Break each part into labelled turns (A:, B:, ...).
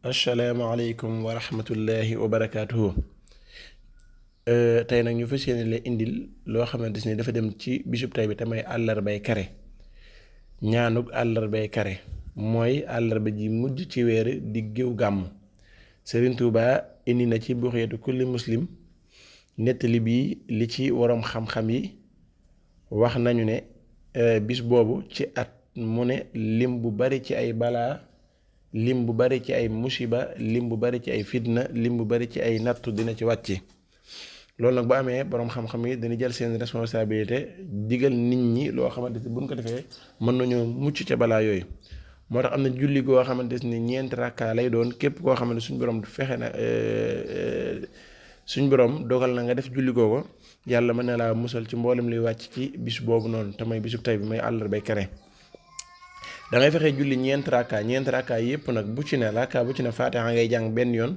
A: asalaamaaleykum wa rahmatullahi wa barakaatuhu. Tey nag ñu fas yéene la indil loo xamante ni dafa dem ci bisub tey bi te may àllarbay kare. ñaanug àllarbay kare mooy àllarba ji mujj ci weer diggu gàmm. Sëriñ Tuubaa indi na ci buxeetu kulli muslim nettali bi li ci waroom xam-xam yi wax nañu ne bis boobu ci at mu ne lim bu bari ci ay balaa, lim bu bari ci ay musiba, lim bu bari ci ay fitna, lim bu bari ci ay nattu dina ci wàcc. loolu nag bu amee boroom xam-xam yi dañuy jël seen responsabilité digal nit ñi loo xamante ni buñ ko defee mën nañoo mucc ca balaa yooyu. moo tax am na julli goo xamante ni ñeenti rakkaa lay doon képp koo xamante suñ borom fexe na suñ borom dogal na nga def julli googu yàlla mën na laa musal ci mboolem luy wàcc ci bis boobu noonu te may bisub tey bi may àllarbay kare. da ngay fexe julli ñeenti rakkaa yépp nag bu ci ne rakkaa bu ci ne faatiha ngay jàng benn yoon,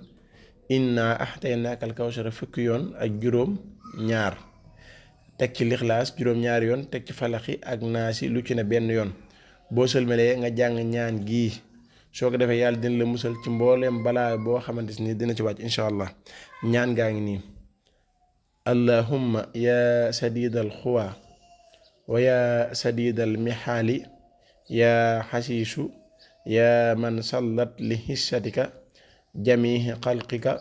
A: inna ahtaynakal kawsara fukki yoon ak juróom ñaar, teg ci lixlaas juróom ñaari yoon, teg ci falaxi ak naasi lu ci ne benn yoon. boo sëlmalee nga jàng ñaan gii soo ko defee yàlla dina la musal ci mbooleem balaa boo xamante ni dina ci wàcc incha allah. ñaan gaa ngi nii: allahumma ya sadidal xuwa wa ya sadidal mihaali ya xasiisu ya man sallat li hissatika jamihi xalqika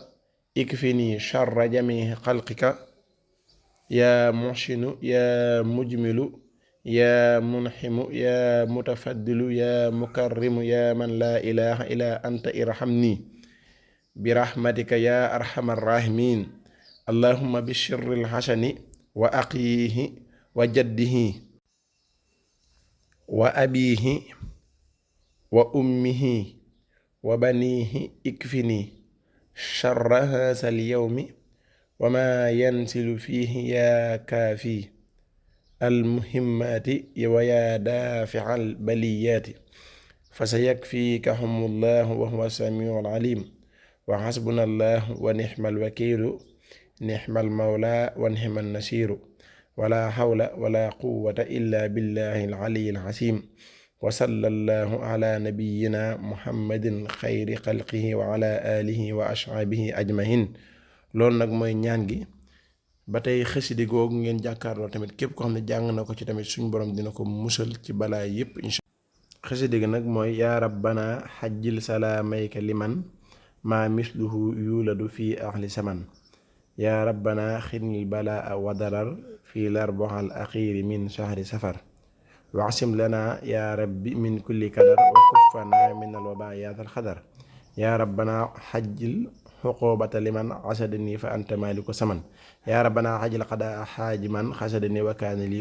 A: ikfini charra jamihi xalqika ya muhsinu ya mujmilu ya munximu ya mutafaddilu ya mukarrimu ya man laa ilaha illa anta irhamni birahmatika ya arhamar rahimin. allahumma bi sirril xasani wa aqiyihi wa jaddihi wa abihi wa ummihi wa banihi ikfini charra haasal yawmi wa ma yansilu fihi ya kaafi almuhimmaati wa yaa daafi'al baliyaati fa sayakfiikahumullahu wa huwa samiul alim wa hasbunallahu wa ni'mal wakiilu ni'mal mawla wa ni'man nasiiru wala hawla wala quwwata illa billahil aliyyil asiim wa sallallahu ala nabiyyina muhammadin xayri xalqihi wa ala alihi wa ashaabihi ajmahin. loolu nag mooy ñaan gi. ba tey xasida googu ngeen jàkkaarloo tamit képp koo xam ne jàng na ko ci tamit suñ borom dina ko musal ci balaa yépp insha Allah. xasida gi nag mooy yaa rabbana xajjil salaamayka liman maa misluhu yuladu fi ahli saman yaa rabbana xinil balaa wa darar fi larboxal axiiri min shahri safar waxsim lana yaa rabbi min kulli kadar wa kuffana min alwaba yaatal xadar yaa rabbana xajjil xuqubata liman xasadani fa anta maliku saman yaa rabbana xajil xadaa xaaji man xasadani wa kaana li